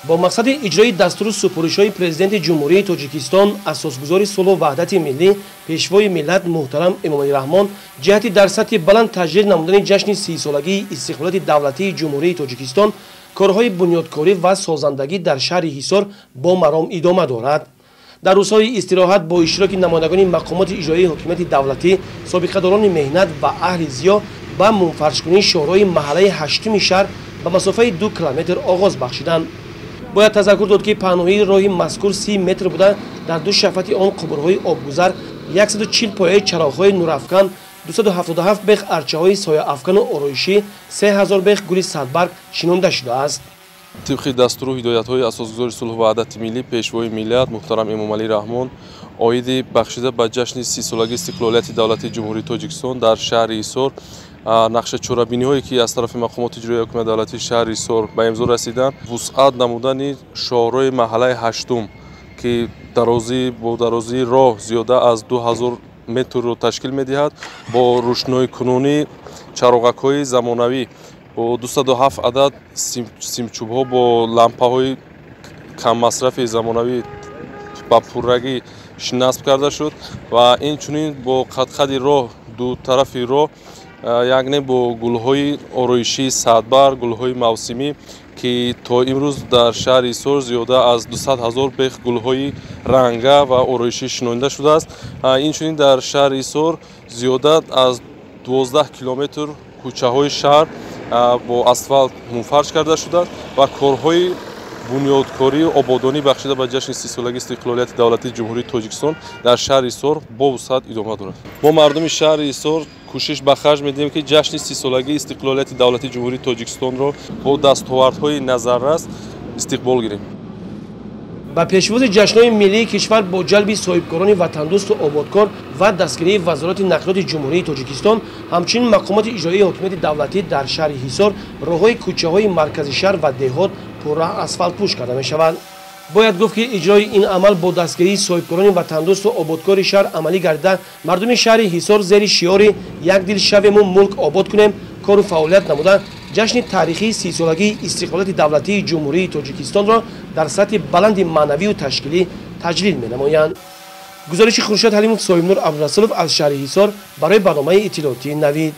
Бо мақсади иҷрои дастуру супоришҳои Президенти Ҷумҳурии Тоҷикистон, асосгузори сулҳу ваҳдати миллӣ, Пешвои миллат муҳтарам Эмомалӣ Раҳмон, ҷиҳати дар сатҳи баланд таҷлил намудани ҷашни 30-солагии истиқлолияти давлатии Ҷумҳурии Тоҷикистон, корҳои бунёдкорӣ ва созандагӣ дар шаҳри Ҳисор бо маром идома дорад. Дар рӯзҳои истироҳат бо иштироки намояндагони мақомоти иҷроии ҳокимияти давлатӣ, собиқадорони меҳнат ва аҳли зиё ба мунфаршкунии шоҳроҳи маҳаллаи ҳаштуми шаҳр ба масофаи 2 километр оғоз бахшиданд. Бояд тазаккур дод, ки паҳноии роҳи мазкур 30 метр буда, дар ду шафати он қубурҳои обгузар, 140 пояи чароғҳои нурафкан, 277 бех арчаҳои сояафкану ороишӣ, 3000 бех гули садбарг шинонда шудааст. Тибқи дастуру ҳидоятҳои асосгузори сулҳу ваҳдати миллӣ, Пешвои миллат муҳтарам Эмомалӣ Раҳмон, оиди бахшида ба ҷашни 30-солагии истиқлолияти давлатии Ҷумҳурии Тоҷикистон дар шаҳри Ҳисор, нақшачорабиниҳое, ки аз тарафи мақомоти иҷроии ҳокимияти давлатии шаҳри Ҳисор ба имзо расиданд, вусъат намудани шоҳроҳи маҳаллаи ҳаштум, ки бо дарозии роҳ зиёда аз 2000 метрро ташкил медиҳад, бо рӯшноикунонии чароғакҳои замонавӣ, бо 207 адад симчӯбҳо, бо лампаҳои каммасрафи замонавӣ ба пуррагӣ насб карда шуд ва инчунин бо қадқади роҳ, ду тарафи роҳ, яъне бо гулҳои ороишии садбарг, гулҳои мавсимӣ, ки то имрӯз дар шаҳри Ҳисор зиёда аз 200 ҳазор бех гулҳои ранга ва ороишӣ шинонида шудааст. Инчунин дар шаҳри Ҳисор зиёда аз 12 километр кӯчаҳои шаҳр бо асфалт мунфарш карда шудааст ва корҳои бунёдкорию ободонӣ бахшида ба ҷашни 30-солагии истиқлолияти давлатии Ҷумҳурии Тоҷикистон дар шаҳри Ҳисор бо вусъат идома дорад. Мо, мардуми шаҳри Ҳисор, кӯшиш ба харҷ медиҳем, ки ҷашни 30-солагии истиқлолияти давлатии Ҷумҳурии Тоҷикистонро бо дастовардҳои назаррас истиқбол гирем. Ба пешвози ҷашнҳои миллии кишвар бо ҷалби соҳибкорони ватандӯсту ободкор ва дастгирии Вазорати нақлиёти Ҷумҳурии Тоҷикистон, ҳамчунин мақомоти иҷроии ҳокимияти давлатӣ дар шаҳри Ҳисор роҳҳои кӯчаҳои маркази шаҳр ва деҳот пурра асфалтпӯш карда мешаванд. Бояд гуфт, ки иҷрои ин амал бо дастгирии соҳибкорони ватандӯсту ободкори шаҳр амалӣ гардида, мардуми шаҳри Ҳисор зери шиори «Як дил шавему мулк обод кунем» кору фаъолият намуда, ҷашни таърихии 30-солагии истиқлолияти давлатии Ҷумҳурии Тоҷикистонро дар сатҳи баланди маънавию ташкилӣ таҷлил менамоянд. Гузориши Хуршед Ҳалимов, Соҳибнур Абдурасулов аз шаҳри Ҳисор барои барномаи иттилоотии «Навид».